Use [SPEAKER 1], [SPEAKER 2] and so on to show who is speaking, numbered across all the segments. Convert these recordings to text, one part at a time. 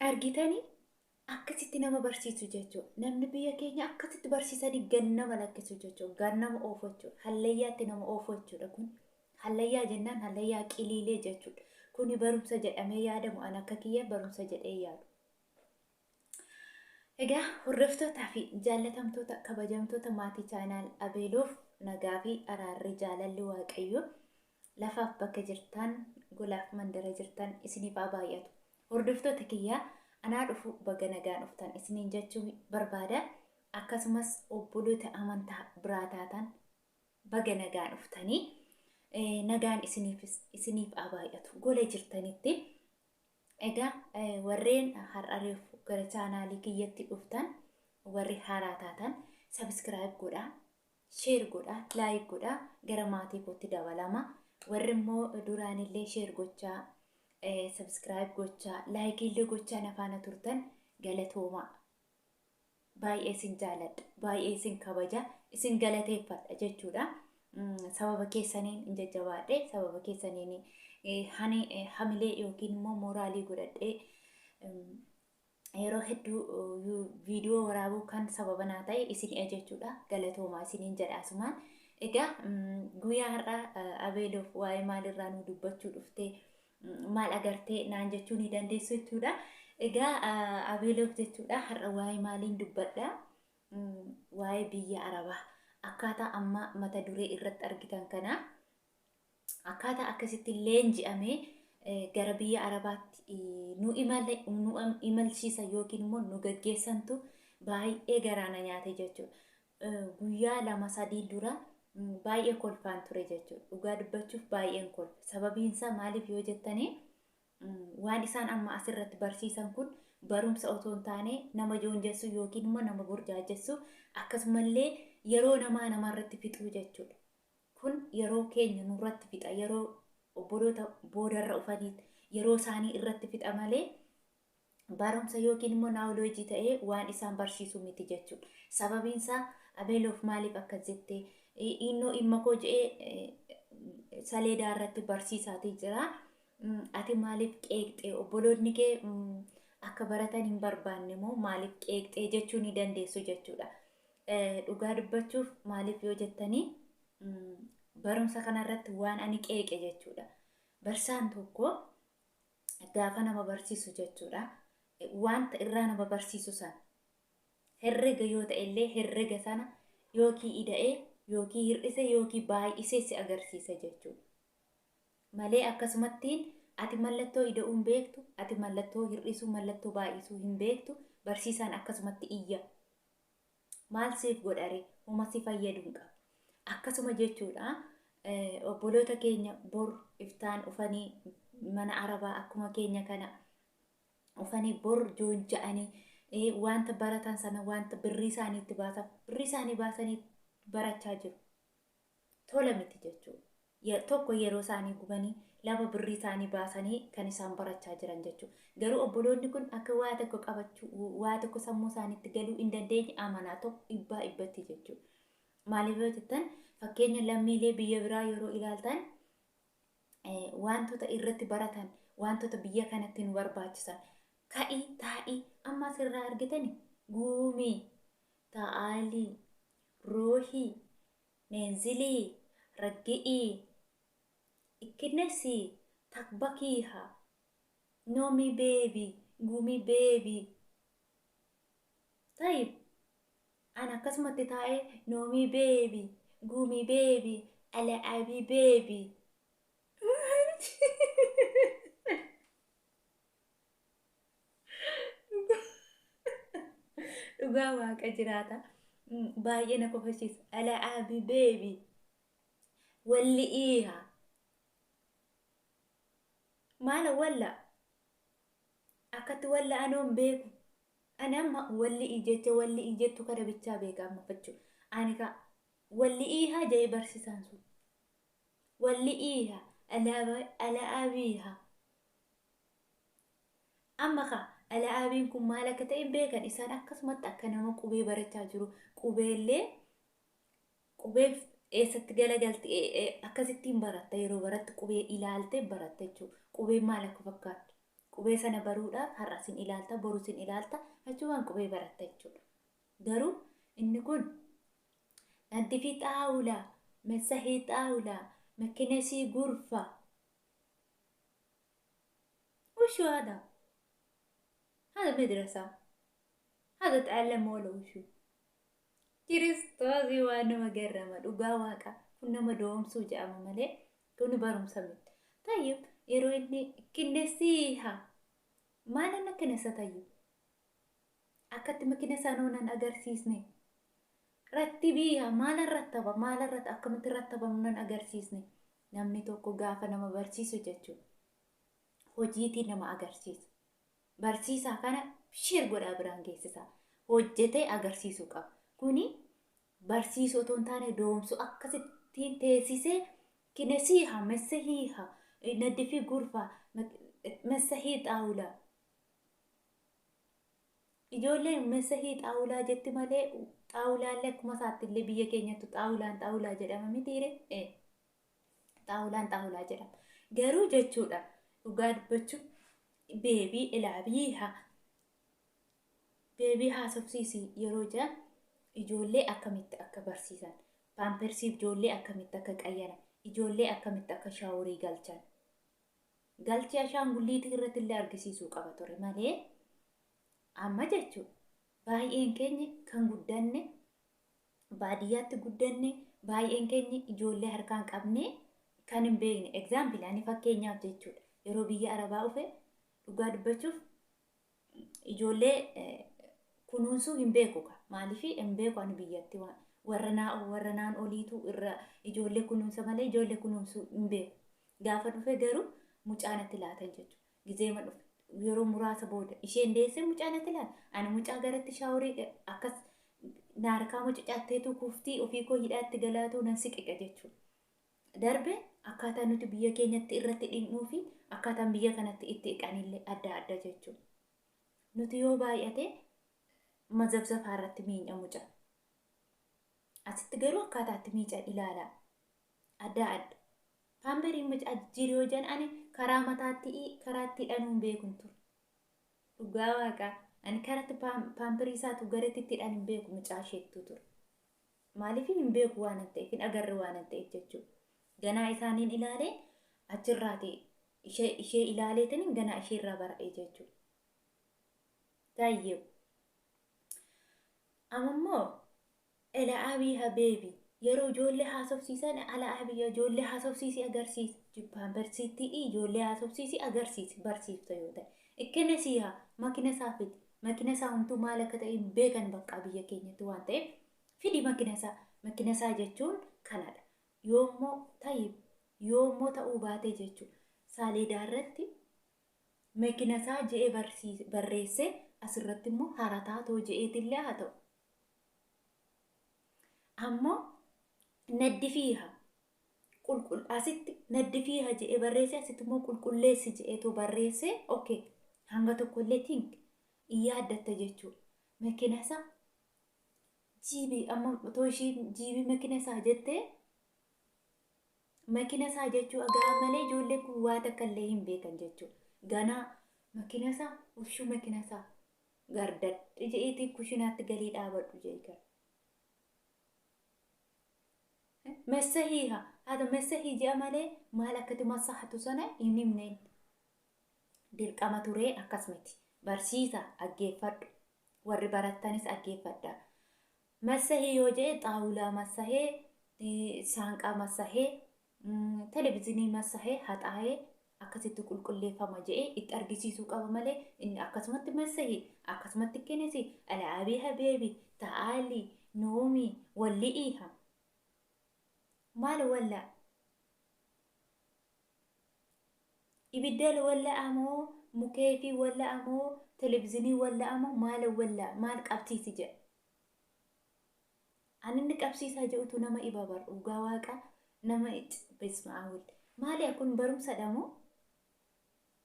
[SPEAKER 1] Argitanii, akkasitti nama barsiisu jechuudha. Namni biyya keenya akkasitti barsiisanii gannama lakkisu jechuudha. Gannama oofu jechuudha. Hallayyaatti nama oofu jechuudha kun. Hallayyaa jennaan hallayyaa qiliilee jechuudha. Kuni barumsa jedhamee yaadamu, an akka kiyya barumsa jedhee yaadu. Egaa hordoftootaa fi jaallatamtoota, kabajamtoota maatii channel Abeeloof, nagaa fi araarri jaalalli Waaqayyo lafaaf bakka jirtan, golaaf mandara jirtan isiniif haa baay'atu. Hordoftoota kiyyaa, anaa dhufu, baga nagaan dhuftan isiniin jechuu barbaada. Akkasumas obboloota amantaa biraa taatan, baga nagaan dhuftanii, nagaan isiniif haa baay'atu gola jirtanitti. Egaa warreen har'a reefu gara chaanaalii kiyyatti dhuftan, warri haaraa taatan, subscribe godhaa, share godhaa, like godhaa, gara maatii kootti dabalama. Warri immoo duraanillee share gochaa, subscribe gochaa, like illee gochaa na faana turtan, galatoomaa. Baay'ee isin jaaladha, baay'ee isin kabaja, isin galateeffadha jechuudha. Sababa keessaniin hin jajjabaadhe, sababa keessaniin hani hamilee yookiin immoo mooraalii godhadhee yeroo hedduu viidiyoo waraabuu kan sababa naa ta'e isin jechuudha. Galatoomaa isiniin jedha asumaan. Egaa guyyaa har'aa Abeeloof waa'ee maalirraa nu dubbachuu dhuftee, maal agartee naan jechuu ni dandeessu jechuudha. Egaa Abeeloof jechuudha, har'a waa'ee maaliin dubbadha? Waa'ee biyya Arabaa. Akkaataa amma mata duree irratti argitan kana, akkaataa akkasitti leenji'amee gara biyya Arabaatti nu imalchiisa yookiin immoo nu gaggeessantu baay'ee garaana nyaate jechuudha. Guyyaa 2-3 dura baay'ee kolfaan ture jechuudha. Dhugaa dubbachuuf baay'een kolfe. Sababiin isaa maaliif yoo jettanii, waan isaan amma asirratti barsiisan kun barumsa otoo hin taane nama joonjessu yookiin immoo nama burjaajessu, akkasumallee yeroo namaa namarratti fixuu jechuudha. Kun yeroo keenya nurratti fixa, yeroo obboloota boodarra dhufanii yeroo isaanii irratti fixa malee barumsa yookiin immoo naawoloojii ta'ee waan isaan barsiisu miti jechuudha. Sababiin isaa Abeeloof maaliif akkas jettee, innoo dhimma koo jedhee saleedaa irratti barsiisaatii jira. Ati maaliif qeeqxee, obboloonni kee akka baratan hin barbaanne moo, maaliif qeeqxee jechuu ni dandeessu jechuudha. Dhugaa dubbachuuf, maaliif yoo jettanii, barumsa kanarratti waan ani qeeqe jechuudha. Barsaan tokko gaafa nama barsiisu jechuudha. Wanta irraa nama barsiisu sana herrega yoo ta'e illee, herrega sana yookiin ida'ee yookiin hir'ise yookiin baay'isee si agarsiisa jechuudha. Malee akkasumattiin ati mallattoo ida'uu hin beektu, ati mallattoo hir'isuu, mallattoo baay'isuu hin beektu, barsiisaan akkasumatti iyya. Maal siif godhare? Homa si fayyadu hin qabu. Akkasuma jechuudha. Obboloota keenya bor iftaan dhufanii mana Arabaa akkuma keenya kana dhufanii bor joonja'anii wanta baratan sana, wanta birrii isaanii itti baasan, birrii isaanii baasanii barachaa jiru. Tola miti jechuudha. Tokko yeroo isaanii gubanii, lama birrii isaanii baasanii kan isaan barachaa jiran jechuudha. Garuu obboloonni kun akka waa tokko qabachuu, waa tokko sammuu isaaniitti galuu hin dandeenye amanaa tokko dhibbaa dhibbatti jechuudha. Maaliif yoo jettan, fakkeenya lammiilee biyya biraa yeroo ilaaltan, wantoota irratti baratan, wantoota biyya kanatti nu barbaachisan, ka'ii taa'ii amma asirraa argitani, guumii, ta'aalii, roohii, neenzilii, raggi'ii, ikkinesii, takbakiiha, noomii beebii, guumii beebii. Tayyib, an akkasumatti taa'ee noomii beebii, guumii beebii, ala'abii beebii. Dhugaa Waaqa jiraata. Baay'ee na kofalchiisa. Ala'aabi beebii. Walli iiha. Maala walla? Akkatti walla anoon beeku. Ani amma walli jecha walli jettu kana bichaa beeka amma fachuu. Ani ka walli iiha jedhee barsiisaan sun. Walli iiha, ala'aabiiha. Amma ka ala'aabiin kun maal akka ta'e beekan isaan? Akkasumatti akka nama qubee barachaa jiru, qubeellee qubee eessatti galagalti, akkasittiin baratta, yeroo barattu qubee ilaaltee baratta jechuudha. Qubee maal akka fakkaattu. Qubee sana baruudhaaf har'a sin ilaalta, boru sin ilaalta, achumaan qubee baratta jechuudha. Garuu inni kun naddifii xaawulaa, masahii xaawulaa, makinesii gurfa. وشو هذا؟ هذا مدرسة؟ هذا تعلم ولا وشو؟ Kiristoosii waan nama garrama dhugaa waaqa kun nama doomsuu jedhama malee kun barumsa miti. Tayyib yeroo inni kinnesiiha maal kinessa tayyib akkatti makina isaa nuunan agarsiisne rattibiiha maalan rattaba maalan ratta akkamitti rattabamu nan agarsiisne. Namni tokko gaafa nama barsiisu jechuudha hojiitiin nama agarsiisa. Barsiisaa kana share godhaa biraan geessisaa. Hojjetee agarsiisuu qaba. Kuni barsiisuu otoo hin taane doomsuu akkasittiin teessisee kinesiiha messahiiha naddifii gurfaa messahii xaawulaa. Ijoolleen messahii xaawulaa jetti malee xaawulaallee akkuma isaatti illee biyya keenyattu xaawulaan xaawulaa jedhama mitiire? Xaawulaan xaawulaa jedhama. Garuu jechuudha dhugaa dubbachuuf baby ilaabiiha baby haasofsiisi yeroo jedhan ijoollee akkamitti akka barsiisan, paampersiif ijoollee akkamitti akka qayyaran, ijoollee akkamitti akka shaaworii galchan. Galchee ashaangulliitii irratti illee argisiisuu qaba ture malee amma jechuudha. Baay'een keenya kan guddanne baadiyyaatti guddanne, baay'een keenya ijoollee harkaan qabnee kan hin beekne. Example ani fakkeenyaaf jechuudha. Yeroo biyya Arabaa dhufe dhugaa dubbachuuf ijoollee kunuunsuu hin beeku. Maaliif hin beeku? Ani biyyatti warra naan oliitu irra ijoollee kunuunsa malee ijoollee kunuunsuu hin beeku. Gaafa dhufe garuu mucaa natti laatan jechuudha. Gizeema dhufe yeroo muraasa booda isheen deessee mucaa natti laata. Ani mucaa garatti shaaworii akkas naarkaa mucucaatteetu kuftii ofii koo hidhaatti galaatu nan siqiqa jechuudha. Darbe akkaataa nuti biyya keenyatti irratti dhiqnuu fi akkaataan biyya kanatti itti dhiqanillee adda adda jechuudha. Nuti yoo baay'ate mazabzafaa irratti miica mucaa. Asitti garuu akkaataa itti miican ilaalaa. Adda adda. Paamperiin mucaa jijjiiruu yoo jedhan ani karaa mataatti karaa itti hidhanuu hin beekun ture. Dhugaa waaqaa ani karatti paamperii isaatu garatti itti hidhan hin beeku mucaa isheettuu ture. Maaliif hin beeku waan ta'eef hin agarre waan ta'eef jechuudha. Ganaa isaaniin ilaalee achirraati ishee ilaaleetiin ganaa isheerraa bara'ee jechuudha. Tayyib. Amammoo ela'aabii habeebi yeroo ijoollee haasofsiisan ala'aabii ijoollee haasofsiisii agarsiisi. Paampersiitti ijoollee haasofsiisii agarsiisi barsiifta yoo ta'e. Ikkinesiiha makina isaa fidi. Makina isaa homtuu maal akka ta'e hin beekan bakka biyya keenyatti waan ta'eef fidi makina isaa. Makina isaa jechuun kanadha. Yoommoo tayyib yoommoo ta'uu baate jechuudha. Saaleedaa irratti makina isaa je'ee barreessee asirratti immoo harataa too je'eetillee haa ta'u. Ammoo naddifiiha asitti naddifiiha je'ee barreessee asitti immoo qulqulleessi je'eetu barreessee okay hanga tokkollee tink yaaddatta jechuudha. Makina isaa jiibii amma otoo ishiin jiibii makina isaa jettee makina isaa jechuu agaa malee ijoolleen kun waa takka illee hin beekan jechuudha. Ganaa makina isaa ushuu makina isaa gardadhi je'eetii kushinaatti galii dhaabadhu jeekan. Messahiiha haata messahii je'a malee maal akkati masahatu sana hin himneen. Dirqama turee akkas miti. Barsiisa dhaggeeffadhu. Warri barattanis dhaggeeffadha. Massahii yoo jedhe xaawulaa massahee, saanqaa massahee, televezyiinii massahee, haxaa'ee akkasitti qulqulleeffama jedhee itti argisiisuu qaba malee inni akkasumatti massahii akkasumatti kennisi alaabii habeebi ta'aalii noomii walli'iiha. Maal wallaa? Ibidda walla'a moo mukeefii walla'a moo televezyiinii walla'a moo maal walla'a maal qabsiisi jedha. Ani inni qabsiisaa jedhutu nama iba bar dhugaa waaqa nama bismaa'ul. Maali kun barumsadha moo?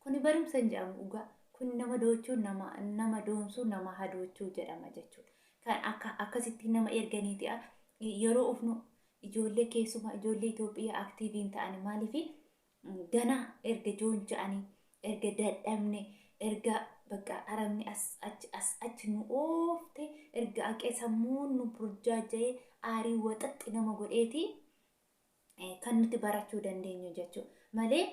[SPEAKER 1] Kuni barumsa hin jedhamu dhugaa. Kun nama doochuu nama doomsuu nama hadoochuu jedhama jechuudha. Kan akka akkasitti nama erganiiti yeroo ufnu ijoollee keessumaa ijoollee Itoophiyaa aktiiviin ta'an maaliif ganaa erga joonja'anii erga dadhabne Erga bakka arabni as achi as achi nu oofte, erga aqee sammuun nu burjaaja'ee aarii waxaxxi nama godheeti kan nuti barachuu dandeenyu jechuudha. Malee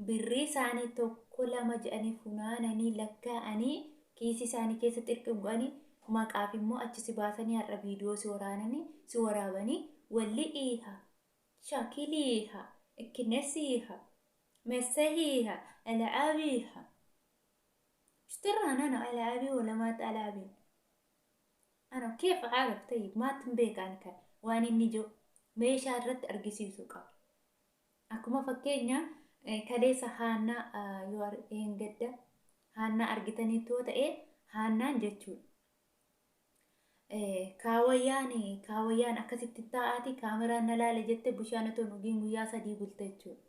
[SPEAKER 1] birrii isaanii 1 2 jedhanii funaananii lakkaa'anii kiisii isaanii keessatti irqin godhanii maqaaf immoo achi si baasanii har'a viidiyoo si waraananii si waraabanii walli dhiiha shakiliiha ikkinesiiha messehiiha alaabiiha اشترى انا العابي ولا ما العابي انا كيف عارف؟ طيب ما تنبيك انا كان waan inni jiru meeshaa irratti argisiisuu qaba. Akkuma fakkeenya kaleessa haannaa yoo gadda haannaa argitanii too ta'e haannaan jechuudha. Kaawayyaan akkasitti taa'aati kaameraan na laala jette bishaan otoo dhugiin guyyaa 3 bulte jechuudha.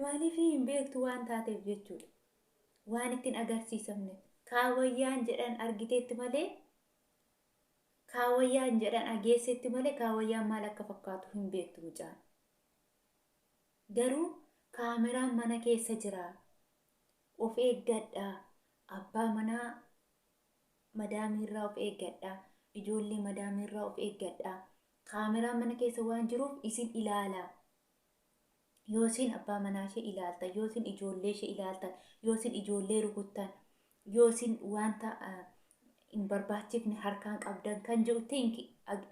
[SPEAKER 1] Maaliif hin beektu waan taateef jechuudha. Waan ittiin agarsiisamne kaawayyaan jedhan argiteetti malee kaawayyaan jedhan ageessetti malee kaawayyaan maal akka fakkaatu hin beektu mucaan. Garuu kaameraan mana keessa jira. Of eeggadhaa. Abbaa manaa madaamiirraa of eeggadhaa. Ijoollee madaamiirraa of eeggadhaa. Kaameraan mana keessa waan jiruuf isin ilaalaa. Yoo isin abbaa manaa ishee ilaaltan, yoo isin ijoollee ishee ilaaltan, yoo isin ijoollee rukuttan, yoo isin wanta hin barbaachifne harkaan qabdan kan jedhu tinki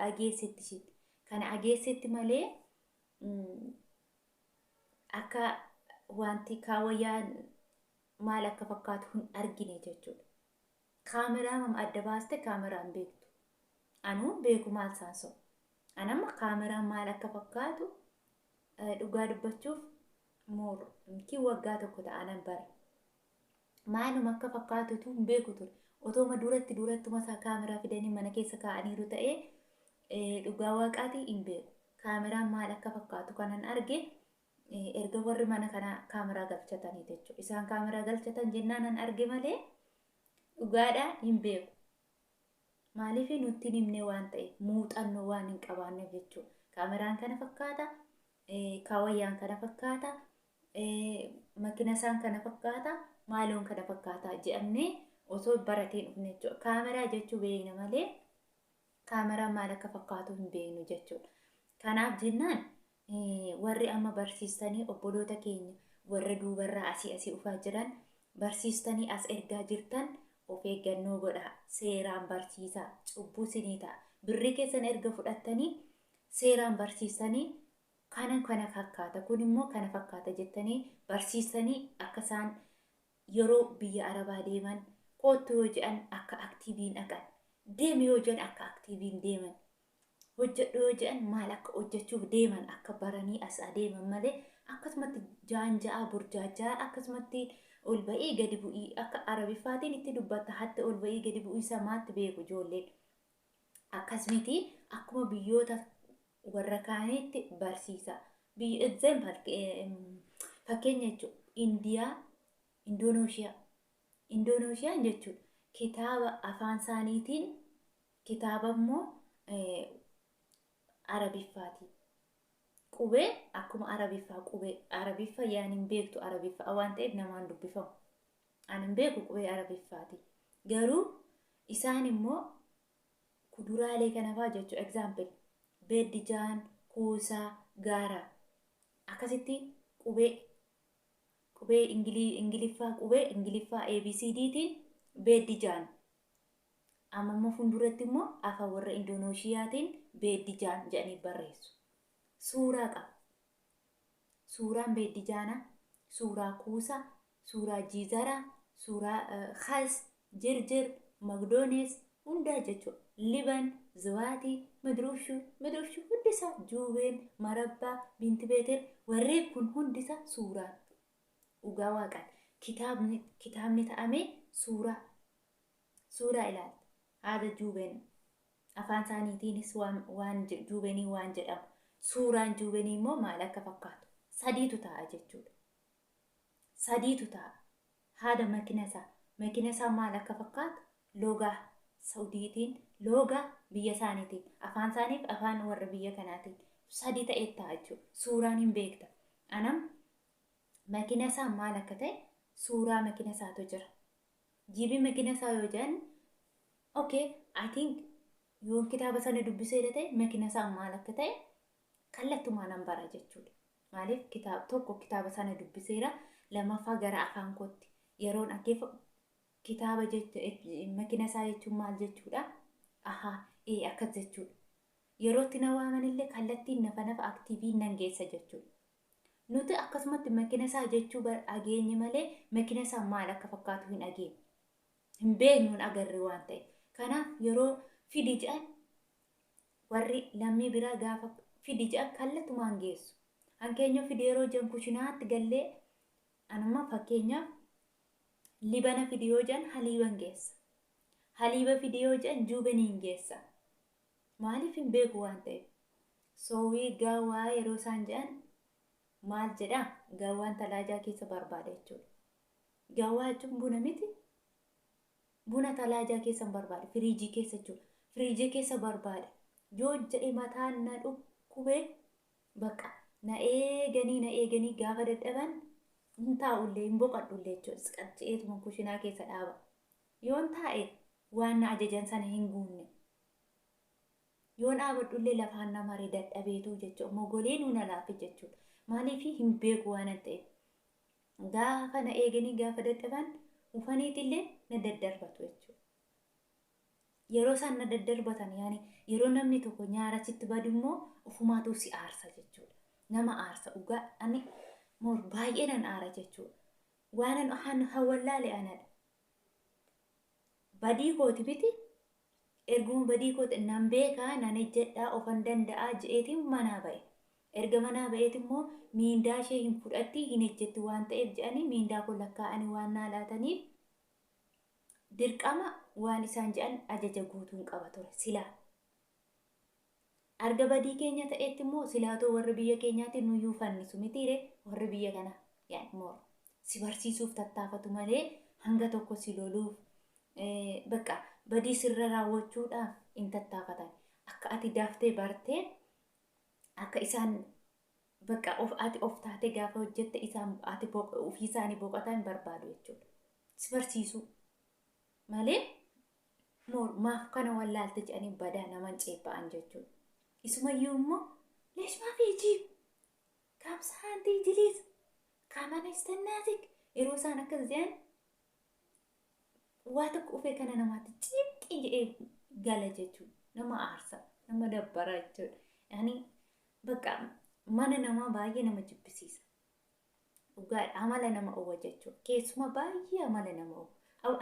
[SPEAKER 1] ageessetti isheen. Kana ageessetti malee akka wanti kaawayyaan maal akka fakkaatu hin argine jechuudha. Kaameraa mama adda baaste kaameraan beektu. Anuu beeku maal saansoo. Anamma kaameraan maal akka fakkaatu dhugaa dubbachuuf moor miti waggaa 1 ta'anan bare. Maaluma akka fakkaatutu hin beeku ture. Otooma duratti durattuma isaa kaameraa fidanii mana keessa kaa'aniiru ta'ee dhugaa waaqaatii hin beeku. Kaameraan maal akka fakkaatu kanan arge erga warri mana kanaa kaameraa galchatanii jechuudha. Isaan kaameraa galchatan jennaan an arge malee dhugaadhaa hin beeku. Maaliif nutti hin himne waan ta'eef muuxannoo waan hin qabaanneef jechuudha. Kaameraan kana fakkaata, kaawayyaan kana fakkaata, makina isaan kana fakkaata, maaloon kana fakkaata jedhamnee osoo barateen dhufne jechuudha. Kaameraa jechuu beekna malee kaameraan maal akka fakkaatu hin beeknu jechuudha. Kanaaf jennaan warri amma barsiistanii obboloota keenya warra duubarraa asii asii dhufaa jiran barsiistanii as ergaa jirtan of eeggannoo godhaa. Seeraan barsiisaa. Cubbuu sinii ta'a. Birrii keessan erga fudhattanii seeraan barsiistanii kana kana fakkaata kun immoo kana fakkaata jettanii barsiistanii akka isaan yeroo biyya arabaa deeman koottu yoo jedhan akka aktiiviin dhaqan, deemi yoo jedhan akka aktiiviin deeman, hojjedhu yoo jedhan maal akka hojjechuuf deeman akka baranii as adeeman malee akkasumatti jaanja'aa burjaaja'aa akkasumatti ol ba'ii gadi bu'ii akka arabiffaatiin itti dubbatta hatte ol ba'ii gadi bu'ii samaatti beeku ijoolleen. Akkasumatti akkuma biyyoota warra kaaniitti barsiisa. Biyya example fakkeenya jechuudha. Indiyaa, Indoneeshiyaa. Indoneeshiyaan jechuudha kitaaba afaan isaaniitiin kitaaba immoo arabiffaatiin. Qubee akkuma arabiffaa qubee arabiffa yaan hin beektu arabiffaa waan ta'eef namaan dubbifamu. Ani hin beeku qubee arabiffaati. Garuu isaan immoo kuduraalee kana fa'aa jechuudha. Example beeddijaan, kuusaa, gaaraa akkasitti qubee qubee ingiliffaa qubee ingiliffaa ABCDtiin beeddijaan. Amma immoo fuulduratti immoo afaan warra Indoneeshiyaatiin beeddijaan jedhanii barreessu. Suuraa qaba. Suuraan beeddijaanaa, suuraa kuusaa, suuraa jiizaraa, suuraa khas, jirjir, magdoonees hundaa jechuudha. Liban, zawaatii, madruushuu, madruushuu hundisaa, juubeen, marabbaa, binti beeter warreen kun hundisaa suuraan. Dhugaa waaqaan kitaabni kitaabni ta'amee suuraa suuraa ilaalta. Haada juubeen afaan isaaniitiinis waan juubeenii waan jedhamu. Suuraan juubeenii immoo maal akka fakkaatu sadiitu ta'a jechuudha. Sadiitu ta'a. Haada makina isaa makina isaa maal akka fakkaatu loogaa Saudiitiin loogaa biyya isaaniitiin afaan isaaniif afaan warra biyya kanaatiin sadi ta'ee ta'a jechuudha. Suuraan hin beekta. Anam makina isaa maal akka ta'e suuraa makina isaatu jira. Jiibii makina isaa yoo jedhan, okay, I think yoon kitaaba sana dubbisee ta'e makina isaa maal akka ta'e kallattumaan nan bara jechuudha. Maaliif? Kitaaba tokko kitaaba sana dubbiseera, lammaffaa gara afaan kootti yeroon dhaggeeffa kitaaba makina isaa jechuun maal jechuudha? Ahaa, ee, akkas jechuudha. Yerootti na waamanillee kallattiin nafa nafa aktiivii nan geessa jechuudha. Nuti akkasumatti makina isaa jechuu dhageenye malee makina isaa maal akka fakkaatu hin dhageenye. Hin beeknu, hin agarre waan ta'eef. Kanaaf yeroo fidi jedhan, warri lammii biraa gaafa fidi jedhan kallattumaan geessu. Hankeenya fidi yeroo jedhan kushinaatti gallee, anuma fakkeenyaaf libana fidi yoo jedhan haliiban geessa. Haliiba fidi yoo jedhan juubeniin geessa. Maaliif? Hin beeku waan ta'eef. Soowii gaawaa yeroo isaan jedhan maal jedhaa, gaawaan talaajaa keessa barbaada jechuudha. Gaawaa jechuun buna miti. Buna talaajaa keessa barbaada. Firiijii keessa jechuudha. Firiijii keessa barbaada. Yoo jedhe mataan na dhukkubee bakka na eeganii na eeganii gaafa dadhaban hin taa'ullee, hin boqadhullee jechuudha. Qacca'eetuma kushinaa keessa dhaaba. Yoon taa'e waan na ajajan sana hin guunne. Yoon dhaabadhullee lafaan na maree dadhabeetu jechuudha. Mogolee nu na laafe jechuudha. Maaliif? Hin beeku waan ta'eef. Gaafa na eeganii gaafa dadhaban ufaniitillee na daddarbatu jechuudha. Yeroo isaan na daddarbatan, yaani yeroo namni tokko nyaara sitti badu immoo ofumaatu si aarsa jechuudha. Nama aarsa dhugaa, ani baay'ee nan aara jechuudha. Waan an wallaale anadha. Badii kooti miti, erguma badii kooti nan beekaa, nan ejjedhaa, ofan danda'aa je'eetiin manaa ba'e. Erga manaa ba'eet immoo miindaa ishee hin fudhatti, hin ejjetti waan ta'eef jedhanii miindaa kun lakkaa'anii waan naa laataniif dirqama waan isaan jedhan ajaja guutuun qaba ture silaa. Arga badii keenya ta'etti immoo silaatoo warri biyya keenyaatti nuyyuu fannisu mitiire? Warri biyya kana yaani si barsiisuuf tattaafatu malee hanga tokko si loluuf, bakka badii sirra raawwachuudhaaf hin tattaafatan. Akka ati daaftee bartee, akka isaan bakka of ati of taatee gaafa hojjette isaan ati ofii isaanii boqotaa hin barbaadu jechuudha. Si barsiisuu malee maaf kana wallaalte jedhanii badaa naman ceepha'an jechuudha. Isumayyuu immoo leesh maaf jiib kaamsaantii jiliis kaamana istannaatik yeroo isaan akkas jedhan waa tokko ufee kana namaatti cinqii jedhee gala jechuudha. Nama aarsa, nama dabbara jechuudha. Yaani bakka mana namaa baay'ee nama jibbisiisa. Dhugaadha, amala nama owa jechuudha. Keessumaa baay'ee amala nama owa.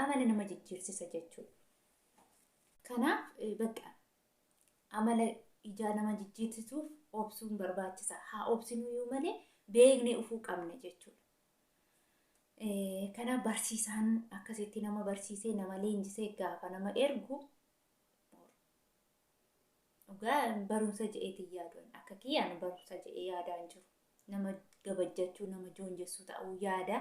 [SPEAKER 1] Amala nama jijjiirsisa jechuudha. Kanaaf bakka amala ijaa nama jijjiirsisuuf obsuun barbaachisa. Haa obsinuyyuu malee beeknee ufuu qabna jechuudha. Kanaaf barsiisaan akkasitti nama barsiisee, nama leenjisee gaafa nama ergu dhugaa barumsa je'eetiin yaaduun, akka kiyyaan barumsa je'ee yaadaan jiru. Nama gabajjachuu, nama joonjessuu ta'uu yaada.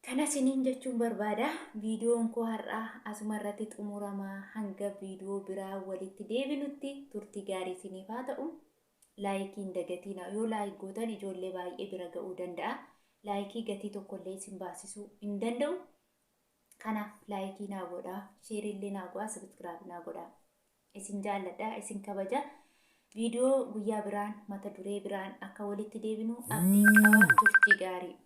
[SPEAKER 1] Kana isiniin jechuun barbaada. Viidiyoon koo har'aa asuma irratti xumuramaa, hanga viidiyoo biraa walitti deebinutti turtii gaarii isiniif haa ta'u. Laayikiin dagatiina, yoo like gootan ijoollee baay'ee bira ga'uu danda'a. Laayikii gatii tokkollee isin baasisuu hin danda'u. Kanaaf laayikii naa godhaa, sheerillee naa godhaa, subscribe naa godhaa. Isin jaalladha, isin kabaja. Viidiyoo guyyaa biraan mata duree biraan akka walitti deebinu abdiin qaba. Turtii gaarii.